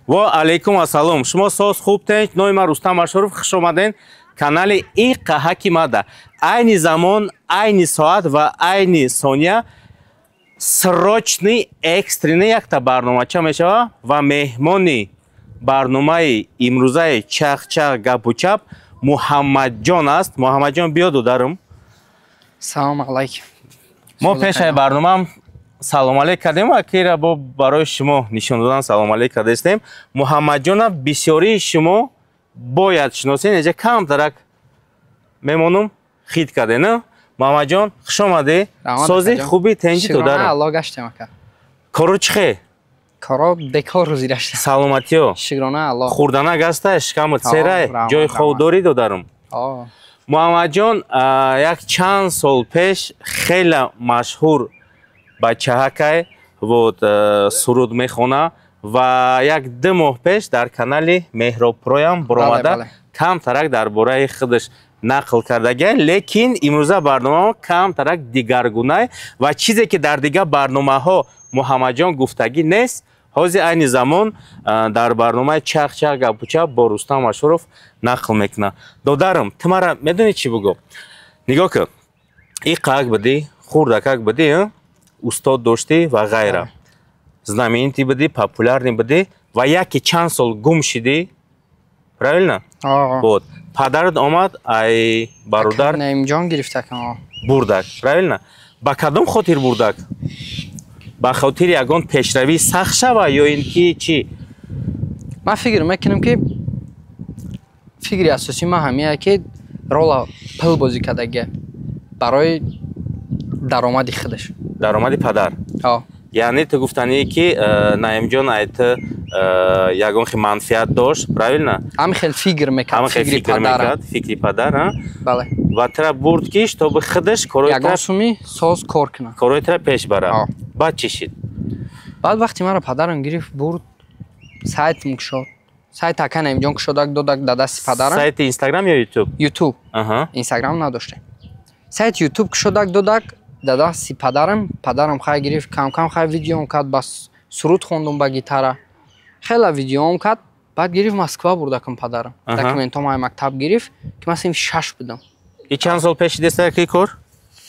Ва алейкум ассалом. Шумо соз хуб тенч. Номи ман Рустам Ашуров. Хуш омаден канали Иқаҳаки Мада. Айни замон, айни соат ва айни сония срочный экстренный якта барномача мешава ва меҳмони барномаи имрӯзаи чах-чах гапу чап Муҳаммадҷон аст. Муҳаммадҷон, биё додарам. Салом алайкум. Мо пешаи барномаам салом алейк кардем ва кира бо барои шумо нишон додан салом алейк кардастем. Муҳаммадҷона бисёрии шумо бояд шиносед. Инҷа камтарак мемонум хит карде, на? Муҳаммадҷон, хуш омадӣ. Сози хуби тенҷи додарам. Алло гаштем ака. Коро чӣ хе? Коро бекор рӯзи гаштем. Саломатиё. Шукрона Алло. Хурданак ҳастай, шикамат серай, ҷои хоб дорӣ додарам? Муҳаммадҷон як чанд сол пеш хеле машҳур бачаҳакай, вот суруд мехона ва як ду моҳ пеш дар канали Меҳробпроям баромада камтарак дар бораи худаш нақл кардагиай, лекин имрӯза барномамо камтарак дигаргунай ва чизе ки дар дигар барномаҳо Муҳаммадҷон гуфтагӣ нест, ҳозир айни замон дар барномаи чах-чах гапу-чап бо Рустам Ашуров нақл мекунад. Додарам, ту мара медонӣ чӣ бугӯ? Нигоҳ кун, иқак будӣ, хурдакак будӣ, устод доштӣ ва ғайра. Знаменитый будӣ, популярный будӣ ва яке чанд сол гум шидӣ, правильно? Вот. Падарат омад, ай бародар Наимҷон гирифтакам. Бурдак, правильно? Ба кадом хотир бурдак? Ба хотири ягон пешравии сахт шава ё ин ки чӣ? Ман фикр мекунам ки фикри асосии ман ҳамия ки рола пул бозӣ кардагия барои даромади худаш. Даромади падар. Яъне ту гуфтанӣ ки Наимҷон ай ту ягон хел манфиат дошт, правильно? Ҳамин хел фикр мекард, фикри падар. Фикри падар, а? Бале. Ва тура бурд ки чтобы худаш корҳои ягон суми соз кор кунад. Корҳои тура пеш барад. Баъд чӣ шид? Баъд вақте маро падарам гирифт бурд, сайтам кушод. Сайт ака Наимҷон кушодак додак да дасти падарам. Сайти Инстаграм ё Ютуб? Ютуб. Инстаграм надоштем. Сайт Ютуб кушодак додак да дасти падарам. Падарам хай гирифт, кам-кам хай видеом кард, ба суруд хондум ба гитара. Хела видеом кард, баъд гирифт Москва бурдакам падарам. Документом ай мактаб гирифт, ки ман синфи 6 будам. И чанд сол пеш дидеста ки кор?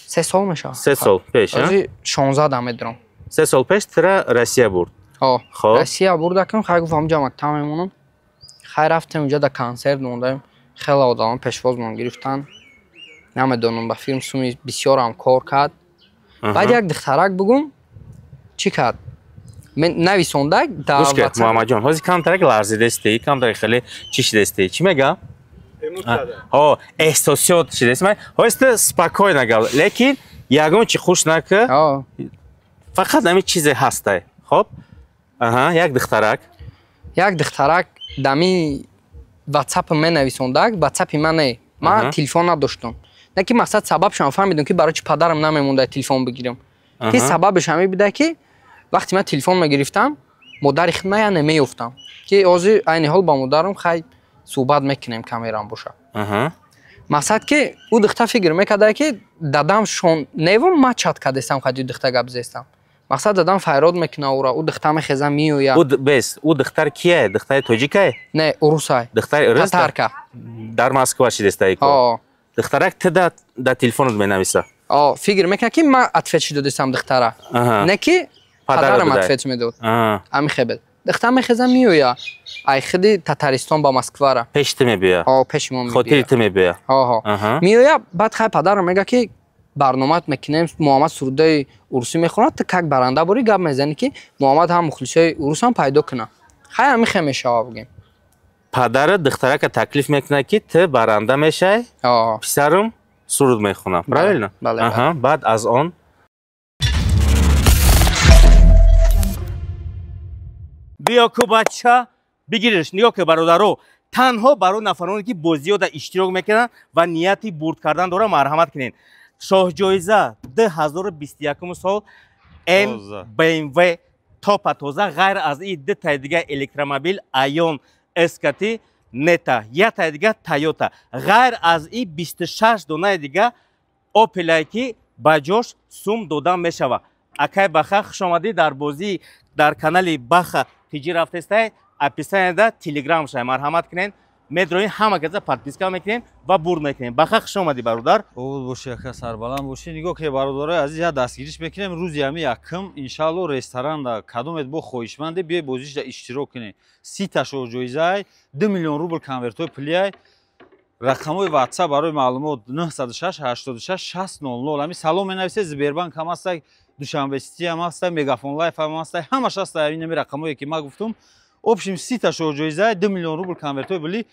3 сол мешавад. 3 сол пеш, а? 16 дам медорам. 3 сол пеш тура Россия бурд. Хоб. Россия бурдакам, хай гуфт ҳамҷа мактаб мемонам. Хай рафтем унҷа да консерт мондаем. Хела одамон пешвозмон гирифтанд. Намедонам, ба филм суми бисёрам кор кард. Баъд як духтарак бугум, чӣ кард? Мен нависондак дар Гӯш кун, Муҳаммадҷон, ҳозир камтарак ларзидастӣ, камтарак хеле чӣ шидастӣ? Чӣ мегӯям? Ҳо, эҳсосиёт шидастӣ. Ман ҳозир ту спокойно гап, лекин ягон чӣ хуш накун. Фақат ҳамин чизе ҳастай. Хоб? Аҳа, як духтарак. Як духтарак дами WhatsApp менависондак, WhatsApp-и ман не. Ман телефон надоштам. Не ки мақсад сабабшам фаҳмидам ки барои чӣ падарам намемонда телефон бигирам. Ки сабабаш ҳамин буда ки вақте ман телефон мегирифтам, модари худ ман намеёфтам. Ки ҳозир айни ҳол ба модарам хай суҳбат мекунем, камерам боша. Мақсад ки ӯ духта фикр мекарда ки дадам шон невум ман чат кардестам, хади духта гап зестам. Мақсад дадам файрод мекуна ӯра, ӯ духта мехеза меояд. Ӯ бес, ӯ духтар кияй? Духтари тоҷикай? Не, урусай. Духтари урус? Татарка. Дар Москва шидестай ко. Духтарак ту да телефонат менависа. Фикр мекунад ки ман ответ шидодистам духтара. Не ки падарам ответ медод. Ҳамин хебел. Духтар мехеза меояд. Ай худи Татаристон ба Москвара. Пеши ту мебиёяд. Пеши мо мебиёяд. Хотири ту мебиёяд. Меояд, баъд хай падарам мегӯяд ки барномаат мекунем, Муҳаммад сурудаи урусӣ мехонад, ту как баранда борӣ гап мезанӣ ки Муҳаммад ҳам мухлисои урусам пайдо кунад. Хай ҳамин хел мешавад бугем. Падарат духтарака таклиф мекунад ки ту баранда мешай, писарам суруд мехонад, правильно? Бале. Баъд аз он биё ку бача бигириш. Нигоҳ ку бародаро, танҳо барои нафароне ки бозиёда иштирок мекунанд ва нияти бурд кардан доранд, марҳамат кунед. Шоҳҷоиза 2021 сол М BMW топа тоза, ғайр аз ин ду таи дига электромобил Айон SKT Neta, як таи дига Toyota, ғайр аз ин 26 донаи дига Opel ки ба ҷош сум дода мешавад. Акай Баха, хуш омадӣ дар бозии дар канали Баха тиҷи рафтестай. Описанияда Телеграм шай, марҳамат кунен. Медроин, ҳама каза подписка мекунем ва бурд мекунем. Баха, хуш омадӣ, бародар. Обод бошӣ, ака, сарбаланд бошӣ. Нигоҳ ки, бародарои азиз, як дастгириш мекунем. Рӯзи ҳами якум, иншаалло, ресторанда кадомет бо хоҳишманде, биёй, бозишда иштирок кунед. 30-та шоҳҷоизаай, 2 миллион рубл конвертҳои пулиай. Рақамҳои WhatsApp барои маълумот: 906 86 60 00. Ҳами салом менависед, Сбербанк ҳам ҳастай, Душанбе Сити ҳам ҳастай, Мегафон Лайф ҳам ҳастай, ҳамаш ҳастай. Ҳамин рақамҳое ки ман гуфтум, общем, 30-та шоҳҷоизаи, 2 миллион рубл конвертҳои пулӣ.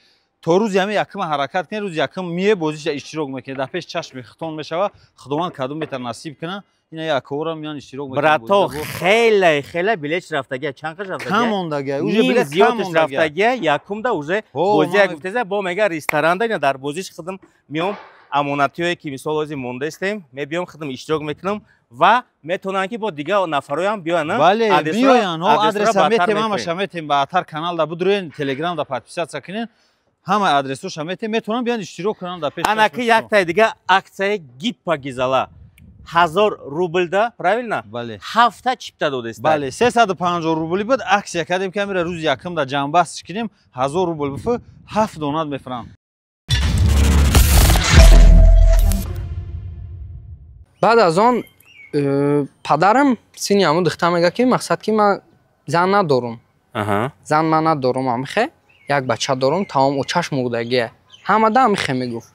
То рӯзи ҳами якума ҳаракат кунед, рӯзи якум мие, бозиша иштирок мекунед, дар пеш чашми хитон мешава. Худованд кадом бетар насиб кунад, ина якора миён иштирок. Брато, хеле хеле билет рафтагия, чанд қаш рафтагия? Кам мондагия, уже билет зиёдш рафтагия. Якумда уже бозия гуфтеза, бо мега ресторанда ина дар бозиш худам миём, амонатиое ки мисол ози мондаистем, мебиём, худам иштирок мекунам ва метавонанд, ки бо дигар нафароям биёянд. Бале, биёянд, адреса метем, ҳамаша метем. Баъдтар каналда будурен, Телеграмда подписаться кунен, ҳама адресоша метем, метавонанд биёянд, иштирок кунанд дар пеш. Анаки яктаи дига аксияи гиппа гизала, 1000 рублда, правильно? Бале. Ҳафта чипта додест. Бале, 350 рубли буд, аксия кардем, ки амира рӯзи якум дар ҷамъбастш кунем. 1000 рубл буфу, ҳафт донат мефурам. Баъд аз он падарам сини ҳамун духтар мега, ки мақсад ки ман зан надорум, зан ман надорум, амихе як бача дорум, тамом, очаш мурдагия, ҳамада амихе мегуфт.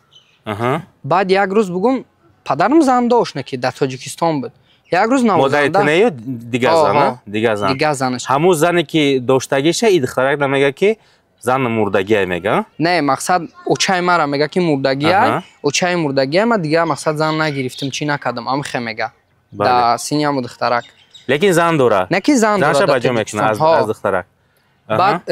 Баъд як рӯз бугум, падарам зан дошт, не ки дар Тоҷикистон буд. Як рӯз навозанда ё дигар зан, дигар зан? Дигар занаш. Ҳамун зане ки доштагиша, и духтарак намега, ки зан мурдагия мега? Не, мақсад очаи мара мега, ки мурдагия, очаи мурдагия, ма дигар мақсад зан нагирифтам, чӣ накардам, амихе мега да сини ҳамун духтарак. Лекин зан дора. Не ки зан дора. Занша ба ҷо мекунад аз духтарак. Баъд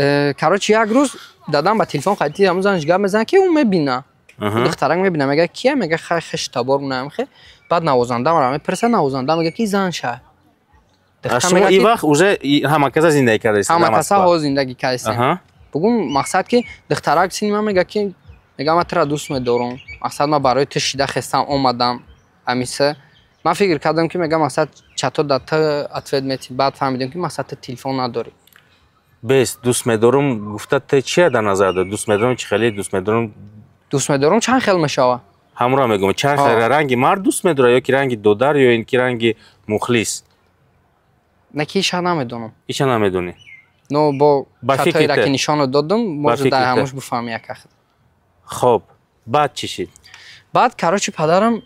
короче, як рӯз дадам ба телефон қайти ҳамун занаш гап мезанад, ки ӯ мебина, духтарак мебина, мега, кия? Мега, хай, хеш табор намехе. Баъд навозанда мара мепурса, навозанда мега, ки зан ша. Шумо и вақт уже ҳамакаса зиндагӣ кардастед? Ҳамакаса, ҳо, зиндагӣ кардастем. Бугум, мақсад ки духтарак сини ман мега, ки мега, ман тура дӯст медорам, мақсад ман барои ту шида хестам омадам. Амиса ман фикр кардам, ки мега, мақсад чато да ту ответ мети. Баъд фаҳмидем, ки мақсад ту телефон надорӣ. Бес, дӯст медорам гуфта, ту чия дар назар дор? Дӯст медорам чӣ хеле дӯст медорам? Дӯст медорам чанд хел мешава. Ҳамро мегӯям, чанд хел: ранги мард дӯст медорад ё ки ранги додар, ё ин ки ранги мухлис? Не ки иша намедонам. Иша намедонӣ? Но бо чатоира ки нишоно додум, может, дар ҳамуш бифаҳми як ахт. Хоб, баъд чӣ шид? Баъд, короче, падарам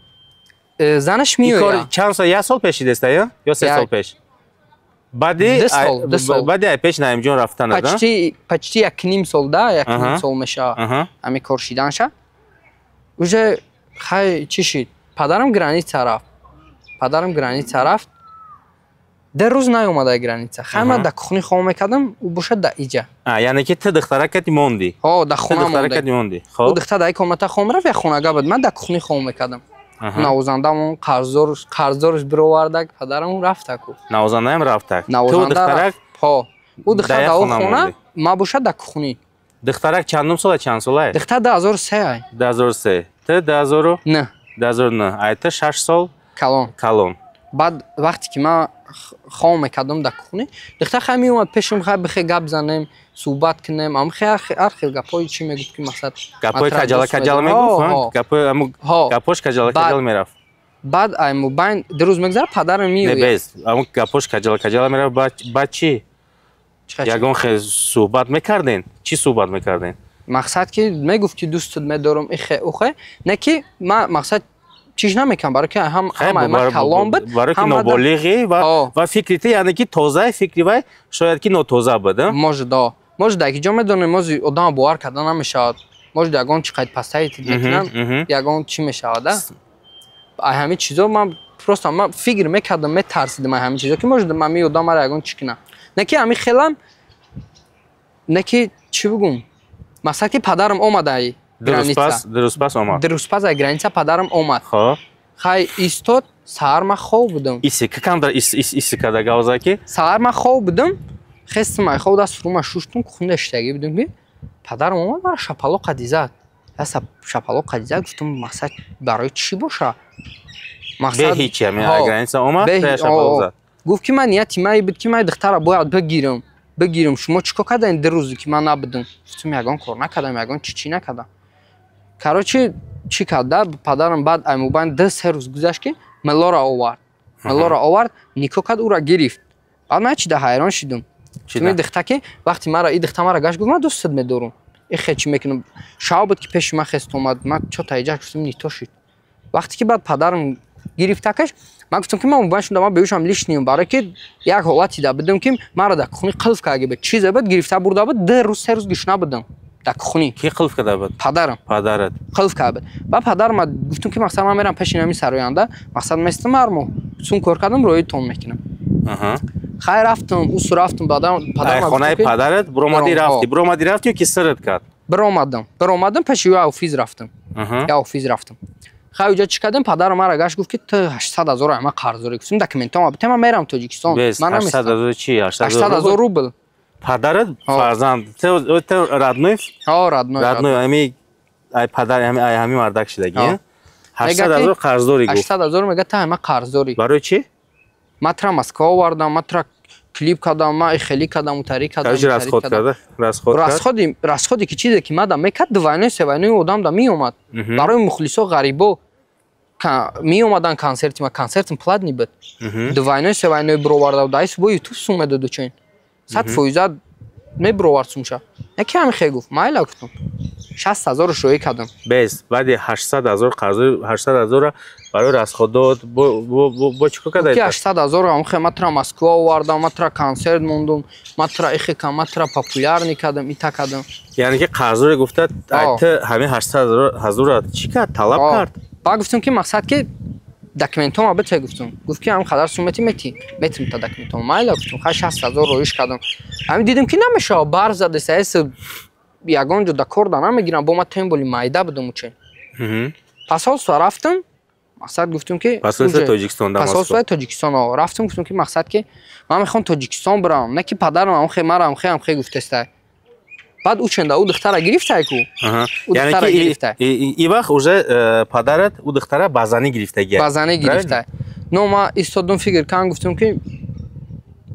занаш меояд. Чанд сол, як сол пеш шидеста ё 3 сол пеш? Баъди баъди ай пеш Наимҷон рафтан? Почти якним сол да, якним сол мешава ҳами кор шиданша. Уже хай, чӣ шид, падарам граница рафт, падарам граница рафт, 2 рӯз наёмада граница. Хай, ман дар кухни хоб мекардам, ӯ бошад дар иҷа. Яъне ки ту духтаракати монди? Ҳо, дар хона монда. Ӯ духтар дар комната хоб рафт, як хонага буд, ман дар кухни хоб мекардам. Навозандамон қарздорш бировардак, падарам рафтаку. Навозандаам рафтак? Ту духтарак? Ҳо, ӯ духтар дар о хона, ман бошад дар кухни. Духтарак чандум сола, чанд солае? Духтар 2003. 2003, ту дуҳазору не. 2009. Ай ту 6 сол калон. Калон. Баъд вақте ки ман хоб мекардам дар кухни, духтар хай меомад пешам, хай бихе гап занем, суҳбат кунем, ам хай ҳар хел гапҳои чӣ мегуфт, ки мақсад гапҳои каҷала каҷала мегуфт, гапҳош каҷала каҷала мерафт. Баъд ай мобайн 2 рӯз мегзарад, падарам меояд. Без, аму гапҳош каҷала каҷала мерафт, баъд чӣ, ягон хел суҳбат мекарден? Чӣ суҳбат мекарден? Мақсад ки мегуфт, ки дӯстат медорам, ихе ухе, не ки ман мақсад чиш намекунам, барои ки ҳамаи ман калон буд. Барои ки ноболиғӣ ва фикри ту, яъне ки тозаи фикри вай шояд ки нотоза буд. Может, да, может, дар ки ҷо медонем, мози одама бовар карда намешавад, может, ягон чи қайд пастаи мекунам, ягон чӣ мешавад. Ай ҳамин чизо ман просто ман фикр мекардам, метарсидам ай ҳамин чизо, ки может ман ми одам мара ягон чӣ кунам. Не ки ҳамин хелам, не ки чӣ бигӯм, масалан, ки падарам омад ай граница. 2 рӯз пас омад? 2 рӯз пас ай граница падарам омад. Хай, истод, саҳар ман хоб будам. Иси камтар иси карда гавза ки. Саҳар ман хоб будам, хестам ай хоб, даст фурума шуштум, кухнда иштагӣ будам, ки падарам омад, мара шапалоқ қади зад, шапалоқ қади зад. Гуфтам, мақсад барои чӣ боша? Бе ҳичи ами граница омад, шапалоқ зад. Гуфт, ки ман нияти ман буд, ки ман духтара бояд бигирам. Бигирам, шумо чӣ кор кардаин ду рӯзе ки ман набудам? Гуфтам, ягон кор накардам, ягон чӣ чӣ накардам. Короче, чӣ карда падарам, баъд ай мобайн 2-3 рӯз гузашт, ки мелора овард. Мелора овард, никоҳ кард, ӯра гирифт. Баъд ман чида ҳайрон шидум. Ми дихта ки вақти мара и дихта мара гашт, гуфт, ман дӯстат медорум. И хе чӣ мекунам? Шав буд ки пеши ман хест омад, ман чо таиҷа гуфтам, нито шид. Вақте ки баъд падарам гирифтакаш, ман гуфтам ки ман мобайн шудам, ман беҳушам лишним, барое ки як ҳолати да будам ки маро дар кухни қилф карда буд. Чизе буд, гирифта бурда буд, 2 рӯз, 3 рӯз гишна будам дар кухни. Ки қилф карда буд? Падарам. Падарат. Қилф карда буд. Баъд падарам гуфтам ки мақсад, ман мерам пеши ҳамин сароянда, мақсад, местам, ҳар моҳ сум кор кардам, роитон мекунам. Хай, рафтам, усу рафтам, баъдан падарам хонаи падарат буромадӣ, рафтӣ, буромадӣ, рафтӣ ё ки сират кард? Биромадам, биромадам, пеши ё офис рафтам. Я офис рафтам. Хай, уҷа чӣ кардем, падарам мара гашт, гуфт ки ту 800 000 ама қарздорӣ. Гуфтам, документам бите, ман мерам Тоҷикистон. Ман 800 000 чи? 800 000 рубл. Падарат фарзанд, ту родной? Ҳо, родной. Родной, ами ай падар, ами ай ҳами мардак шидаги, 800 000 қарздорӣ гуфт. 800 000, мега, ту ама қарздорӣ. Барои чӣ? Ман тура Москва овардам, ман тура клип кардам, ман хелӣ кардам, утарӣ кардам. Расход карда, расход. Расходи, расходи ки чизе ки мада мекард, двойной, севойной одам да меомад. Барои мухлисо, ғарибо меомадан консерти ма, консертим платный буд. Двойной, севойной бироварда, даис бо ютуб сум медоду, чен 100% мебировард сумша. Яки ҳами хе гуфт, майла, гуфтам, 60 000 шоӣ кардам. Бес, баъди 800 000 қарзо, 800 000 барои расходот бо чӣ кор карда? 800 000 амхе ман тура Москва овардам, ман тура консерт мондум, ман тура ихе кам, ман тура популярный кардам, ита кардам. Яъне ки қарзоре гуфта, ту ҳамин 800 000 чӣ кард, талаб кард? Баъд гуфтам ки мақсад ки документома бите, гуфтам. Гуфт ки ҳам қадар сум мети, мети, метим та документома. Майла, гуфтам. Хай, 60 000 роиш кардам. Ҳамин дидем ки намешава, бар задеса, эс ягон ҷо да кор да намегирам, бо ма тем боли майда будам уче. Посольство рафтам, мақсад, гуфтам ки Посольство Тоҷикистон да? Посольство Тоҷикистон рафтам, гуфтам ки мақсад ки ман мехоҳам Тоҷикистон бирам, не ки падарам амхе мара амхе амхе гуфтеста. Баъд ученда ӯ духтара гирифтай ку. Яъне ки и вақт уже падарат ӯ духтара ба занӣ гирифтагия? Ба занӣ гирифтай. Но ма истодум, фикр кардам, гуфтам ки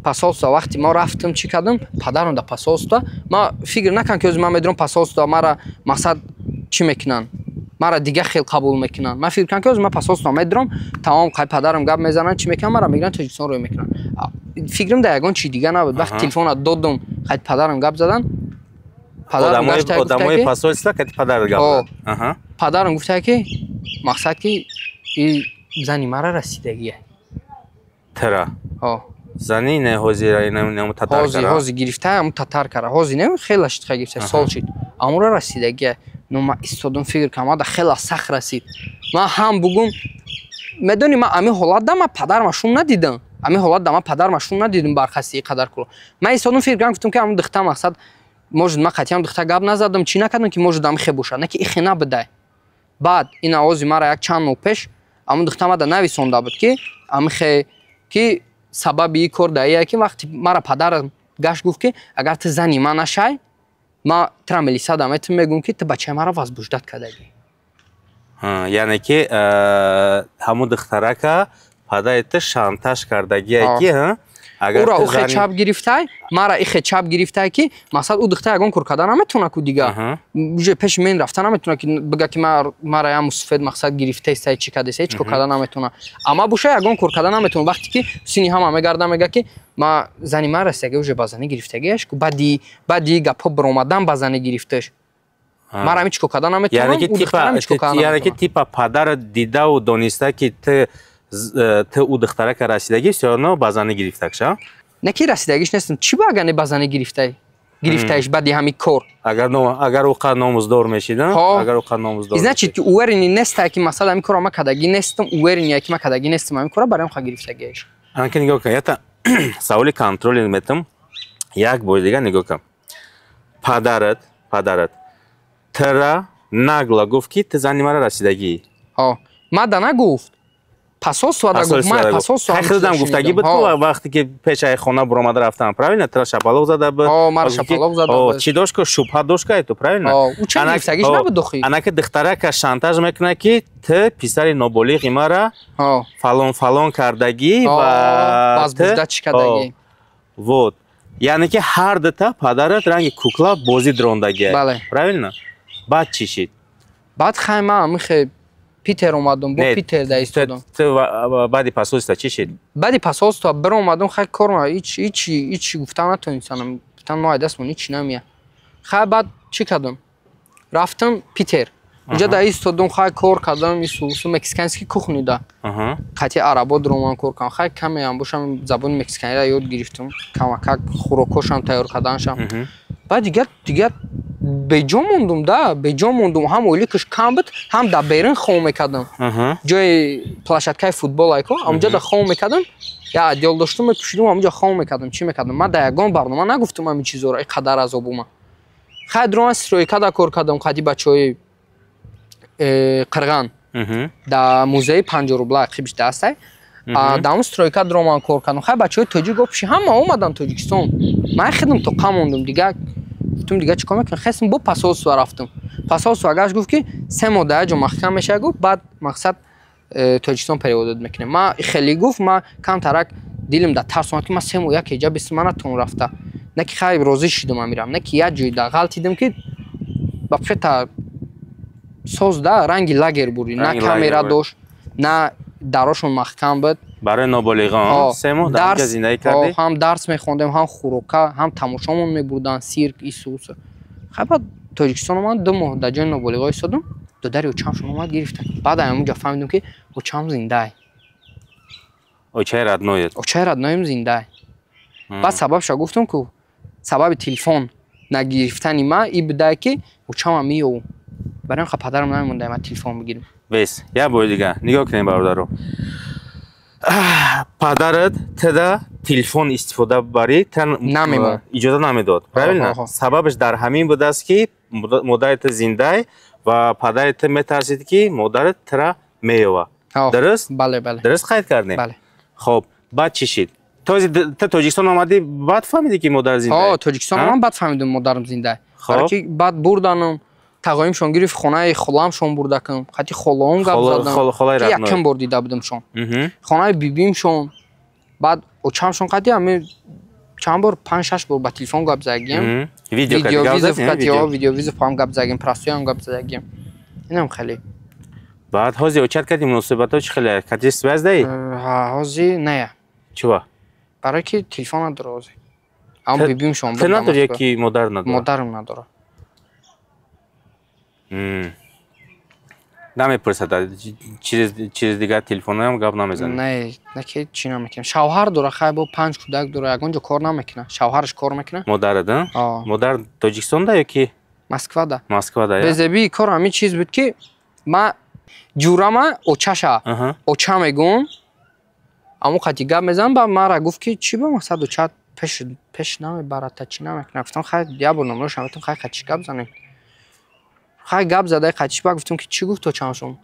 посольство вақти мо рафтам, чӣ кардам, падарам да посольство, ма фикр накардам ки ҳозир ман медурам посольство, мара мақсад чӣ мекунанд, мара дига хел қабул мекунанд. Ман фикр кардам ки ҳозир ман посольство медурам, тамом, қай падарам гап мезананд, чӣ мекунанд, мара мегиранд, Тоҷикистон рӯй мекунанд. Фикрам дар ягон чи дига набуд. Вақти телефона додум, қай падарам гап задан. Одамои посольство кати падарат гап зад? Падарам гуфта ки мақсад ки и зани мара расидагия. Тара зани не, ҳозир татар? Ҳозир гирифта, ҳамун татар кара, ҳозир не, хела шид, гирифта, сол шид, амура расидагия. Но ма истодум, фикр кардам, мада хела сахт расид. Ман ҳам бугум, медонӣ, ман ами ҳолат да ман падарама шум надидам, ами ҳолат да ман падарама шум надидам бархасти и қадар куро. Ман истодум, фикр кардам, гуфтам ки ҳамун духта, мақсад, может, ман қатъиам духта гап назадам, чӣ накардам ки может ами хе бошад, не ки ихе набудай. Баъд ин овози мара як чанд моҳ пеш ҳамун духта мада нависонда буд ки амихе ки сабаби ин кор даия ки вақти мара падарам гашт, гуфт ки агар ту зани ман нашай, ма тура милиса метум, мегӯм ки ту бачаи мара возбуждать кардагӣ. Яъне ки ҳамун духтарака падари ту шантаж кардагие ки Ура ухе чап гирифтай, мара ихе чап гирифтай ки мақсад, ӯ духтар ягон кор карда наметавона ку, дига уже пеши мен рафта наметавона ки бига ки мара я мусуфед, мақсад, гирифтаистай, чӣ кардесай, чӣ кор карда наметавона, ама боша ягон кор карда наметавона. Вақте ки сини ҳама мегарда, мега ки ма зани ман расидаги, уже ба занӣ гирифтагиаш ку, баъди гапҳо биромадан ба занӣ гирифташ, мара ами чӣ кор карда наметавонам. Яъне ки типа падара дидаву дониста ки ту ӯ духтарака расидагӣ, всё равно ба занӣ гирифтакша? Не ки расидагиш нестам, чӣ ба агар не ба занӣ гирифтай, гирифтаиш баъди ҳами кор. Агар ӯ қад номуздор мешид, агар ӯ қад номуздор. Значит ки уверенный нестай ки масалан ҳами корро ман кардагӣ нестам, уверенный ки ман кардагӣ нестам ҳами корро, барои ҳам гирифтагиаш. Анаки нигоҳ кун, ята саволи контроли метам, як бори дига нигоҳ кун. Падарат тра нагло гуфт ки ту зани мара расидагӣ? Мада нагуфт, посольство да гуфт, ман посольство. Худам гуфтагӣ буд ку, вақте ки пешаи хона буромада рафтам, правильно, тра шапалоқ зада буд? Мара шапалоқ зада буд. Чӣ дошт ку, шубҳа дошт ку ту, правильно? Ӯ чанд гирифтагиш набуд дохи. Анаки духтарака шантаж мекунад ки ту писари ноболиғи мара фалон фалон кардагӣ ва возбуждать чӣ кардагӣ. Вот. Яъне ки ҳар дута падарат ранги кукла бозӣ дрондагия. Правильно? Баъд чӣ шид? Баъд хай ман амихе Питер омадам, бо Питер да истодам. Ту баъди посольство чӣ шид? Баъди посольство биромадам, хай кор ҳеч гуфта натонистам. Гуфтан мо дастмон ҳеч намеяд. Хай баъд чӣ кардам? Рафтам Питер. Инҷа да истодам, хай кор кардам, исусу мексиканский кухни да. Қати арабо дроман кор кардам. Хай камеам бошам забони мексиканиро ёд гирифтам. Камакак хӯрокҳошам тайёр карданшам. Баъд дигар беҷо мондум да, беҷо мондум. Ҳам ойликаш кам буд, ҳам дар берун хоб мекардам. Ҷои площадкаи футбол айко, ҳамҷо да хоб мекардам. Я одеял доштум, мепӯшидум, ҳамҷо хоб мекардам. Чӣ мекардам? Ман дар ягон барнома нагуфтум ҳамин чизоро, ин қадар азобума. Хай дроман стройка да кор кардам, қади бачаҳои Қирған. Дар музеи 50 рубла қибиш дастай. Дар он стройка дроман кор кардам. Хай бачаҳои тоҷик опши ҳама омадан Тоҷикистон. Ман хидм тоқа мондум, дигар гуфтум дигар чӣ кор мекунам? Хестм бо посольство рафтам. Посольство гашт гуфт ки 3 моҳ дар ҷо маҳкам мешавад, гуфт баъд мақсад Тоҷикистон переводот мекунем. Ман хеле гуфт, ман камтарак дилам дар тарс омад ки ман 3 моҳ як ҳеҷа бисту ман натавон рафта. Не ки хай розӣ шудам амирам, не ки як ҷой дар ғалтидам ки вообще-то соз да ранги лагер бурӣ, на камера дошт, на дарошон маҳкам буд. Барои ноболиғон 3 моҳ дар онҷа зиндагӣ кардӣ? Ҳам дарс мехондем, ҳам хӯрока, ҳам тамошомон мебурданд, сирк, исус. Хай баъд Тоҷикистон омад, 2 моҳ дар ҷои ноболиғо истодам, додари очамшон омад гирифтан. Баъд ҳамонҷа фаҳмидам ки очам зиндаай. Очаи родноят? Очаи родноим зиндаай. Баъд сабабша гуфтам ку сабаби телефон нагирифтани ман и будае ки очамам меёву. Барои ин падарам намемонда ман телефон бигирам. Бес, як бори дигар нигоҳ кунем бародаро. Падарат тада телефон истифода барӣ намемонд, иҷоза намедод. Правильно? Сабабаш дар ҳамин будааст ки модари ту зиндай ва падари ту метарсид ки модарат тура меёва. Дуруст? Бале, бале. Дуруст қайд кардем? Бале. Хоб, баъд чӣ шид? Ту Тоҷикистон омадӣ, баъд фаҳмидӣ ки модар зиндай? Ҳо, Тоҷикистон омадам, баъд фаҳмидам модарам зиндай. Барои ки баъд бурданам, тағоимшон гирифт, хонаи холамшон бурдакам, қати холаом гап задам. Якум бор дида будамшон. Хонаи бибимшон, баъд очамшон қати ҳами чанд бор, 5-6 бор ба телефон гап задагием. Видеовызов қати, видеовызов ҳам гап задагием, простой ҳам гап задагием. Инам хеле. Баъд ҳозир очат кати муносибатҳо чӣ хеле? Кати связь даи? Ҳозир не. Чува? Барои ки телефон надора ҳозир. Ам бибимшон. Ту надори ё ки модар надора? Модарам надора. Намепурсад, чиз дигар телефонҳоям гап намезанад? Не, не ки чӣ намекунам. Шавҳар дора, хай бо 5 кӯдак дора, ягон ҷо кор намекунад. Шавҳараш кор мекунад. Модарат, а? Модар Тоҷикистонда ё ки? Москвада. Москвада, я? Безебии кор ҳамин чиз буд ки ма ҷурама очаша. Оча мегӯм, аммо қати гап мезанам, ба мара гуфт ки чӣ ба мақсад очат пеш намебарад, та чӣ намекунад. Гуфтам хай як бор номерошам метавон, хай қати чӣ гап занем. Хай гап задай қати ба гуфтам ки чӣ гуфт очамшон?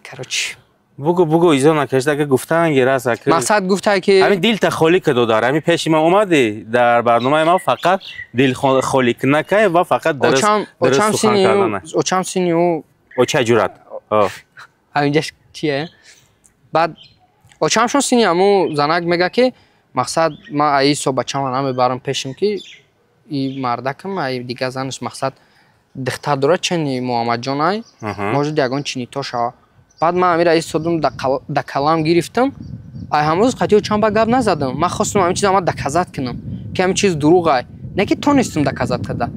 Короче. Бугу, бугу, изо накашда ки гуфтан ки рас аки. Мақсад гуфта ки ҳамин дилта холӣ ка додар. Ҳамин пеши ман омадӣ дар барномаи ман фақат дил холӣ накай ва фақат дарс сухан кардан. Очам сини ӯ оча ҷурат. Ҳаминҷаш чие? Баъд очамшон сини ҳаму занак мега ки мақсад ман аи со бачама намебарам пешим ки и мардакам ай дигар занаш мақсад духтар дорад чени Муҳаммадҷон ай может ягон чинито шава. Баъд ман амира истодум да калам гирифтам, ай ҳамрӯз қати очам ба гап назадам. Ман хостум ҳамин чиза ман доказат кунам ки ҳамин чиз дурӯғ ай, не ки тонистум доказат карда.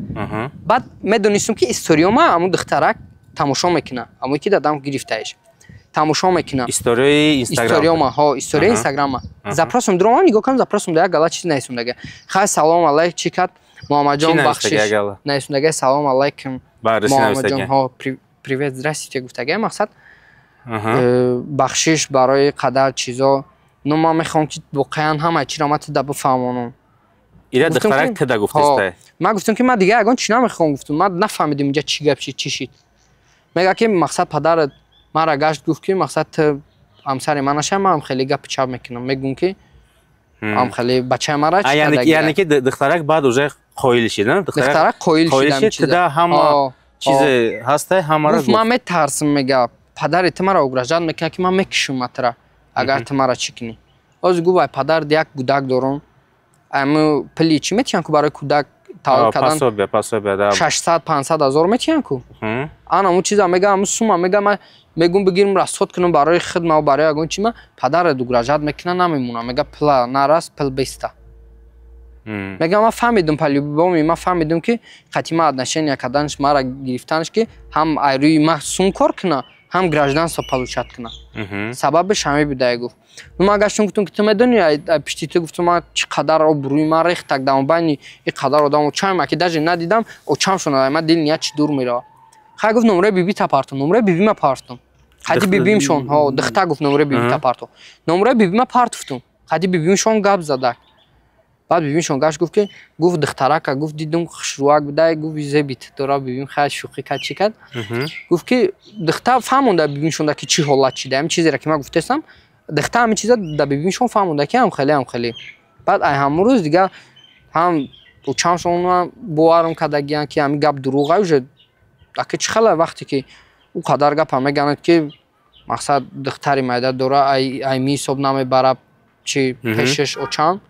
Баъд медонистум ки историёма ҳамун духтарак тамошо мекунад, ҳамое ки дадам гирифтаеш тамошо мекунад. Историяи Инстаграм. Историёма, ҳо, историяи Инстаграма. Запросам дуромам нигоҳ кардам, запросам да як гала чиз наисундага. Хай салом алайк чӣ кард? Муҳаммадҷон бахшиш наисундага, салом алайкум. Муҳаммадҷон, ҳо, привет, здрасте гуфтага. Мақсад бахшиш барои қадар чизо. Ну ман мехоҳам ки воқеан ҳамаи чиро ман туда бифаҳмонам. Ира духтарак туда гуфтеста. Ман гуфтам ки ман дигар ягон чӣ намехоҳам, гуфтам. Ман нафаҳмидам инҷа чӣ гап шид, чӣ шид. Мега ки мақсад падарат мара гашт гуфт ки мақсад ту ҳамсари ман нашавӣ, ман ҳам хеле гапи чап мекунам. Мегӯм ки ҳам хеле бачаи мара чӣ кардагӣ. Яъне ки духтарак баъд уже қоил шид, на? Духтарак қоил шид, туда ҳама чизе ҳастай, ҳамаро гуфт. Ман метарсам, мега падари ту мара угрожать мекунад ки ман мекушам матра, агар ту мара чӣ кунӣ. Ҳозир гуфт, ай падар як кӯдак дорам. Ами пули чӣ метиҳанд ку барои кӯдак таваллуд кардан? Пособия, пособия, да. 600 500 ҳазор метиҳанд ку. Ана ҳамун чиза мега, ҳамун сума мега, ман мегум бигирам расход кунам барои хидма ва барои ягон чима, падара угрожать мекуна, намемонам. Мега пула нарас, пул беста. Мега ман фаҳмидум, по-любому ман фаҳмидум, ки қати ман отношения карданаш, мара гирифтанаш, ки ҳам ай рӯи ман сум кор куна, ҳам гражданство получать куна. Сабабаш ҳамин буда, гуфт. Ну ман гаштум, гуфтум, ки ту медонӣ, ай пишти ту, гуфтум, ман чӣ қадар обрӯи ман рехтак дар мобайни ин қадар одам, очам ки даже надидам, очамшон ман дил ният чӣ дур мерава. Хай, гуфт, номраи бибита партом, номраи бибима партом. Қади бибимшон, ҳо, духта гуфт, номраи бибита партом. Номраи бибима партуфтум. Қади бибимшон гап задак. Баъд бибимшон гашт, гуфт, ки гуфт, духтарака, гуфт, дидум, хушрӯак будай, гуфт, зебит дора. Бибим хай шӯхӣ кард, чӣ кард, гуфт, ки духта фаҳмонда бибимшонда, ки чӣ ҳолат шида, ҳамин чизеро, ки ман гуфтестам, духта ҳамин чиза да бибимшон фаҳмонда, ки ҳам хеле, ҳам хеле. Баъд ай ҳамон рӯз дига ҳам очамшон боварам кардагиян, ки ҳамин гап дурӯға. Уже ака чӣ хела вақте ки ӯ қадар гапа меганад, ки мақсад духтари майда дора, ай ми ҳисоб намебара, чи пешаш очам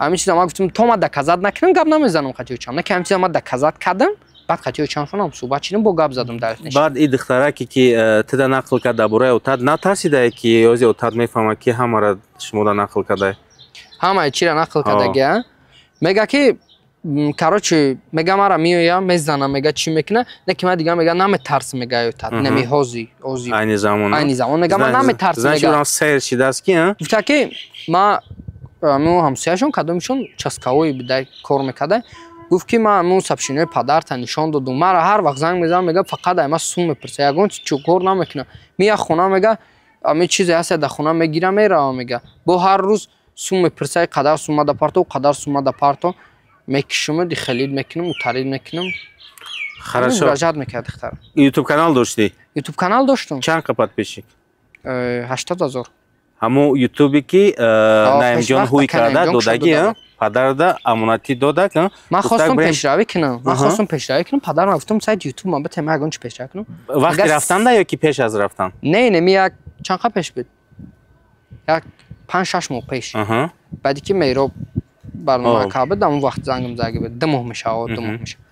ҳамин чиза. Ман гуфтам, то ман доказать накунам, гап намезанам қати очам. Не ки ҳамин чиза ман доказать кардам, баъд қати очамшонам суҳбат шидам, бо гап задам дар. Баъд и духтараке, ки тида нақл кард дар бораи отат, натарсидае, ки ози отат мефаҳмад, ки ҳамаро шумода нақл кардае? Ҳамаи чиро нақл кардагия. Мега, ки короче, мега, мара меоя, мезана, мега, чӣ мекуна, не ки ман дига, мега, наметарсам, мега, отат неми ҳози ҳози. Айни замон. Айни замон, мега, ман наметарсам. Мега сер шидааст ки. Гуфта, ки ма ҳамун ҳамсояшон кадомишон участковый буда, кор мекарда, гуфт, ки ман ҳамун сообщениҳои падарта нишон додум, мара ҳар вақт занг мезанам, мега, фақат ай ман сум мепурса, ягон чӣ кор намекуна. Мия хона, мега, ами чизе ҳаст дар хона, мегира, мерава, мега, бо ҳар рӯз сум мепурса, қадар сумма да парто, қадар сумма да парто, мекишуму дихелид мекунам, утарид мекунам. Хорошо. Муроҷиат мекард духтар. Ютуб канал доштӣ? Ютуб канал доштум. Чанд қа подписчик? 80 000. Ҳамун ютубе, ки Наимҷон ҳуй карда додагӣ, падарда амонатӣ додак? Ман хостум пешравӣ кунам, ман хостум пешравӣ кунам, падарам гуфтум, сайт ютуб ман битем, ягон чи пешравӣ кунам. Вақти рафтанда ё ки пеш аз рафтан? Не, не, ми як чанд қа пеш буд, як 5-6 моҳ пеш, баъде ки Меҳроб барнома кард буд, ҳамон вақт зангам заги буд, 2 моҳ мешавад, 2 моҳ мешавад,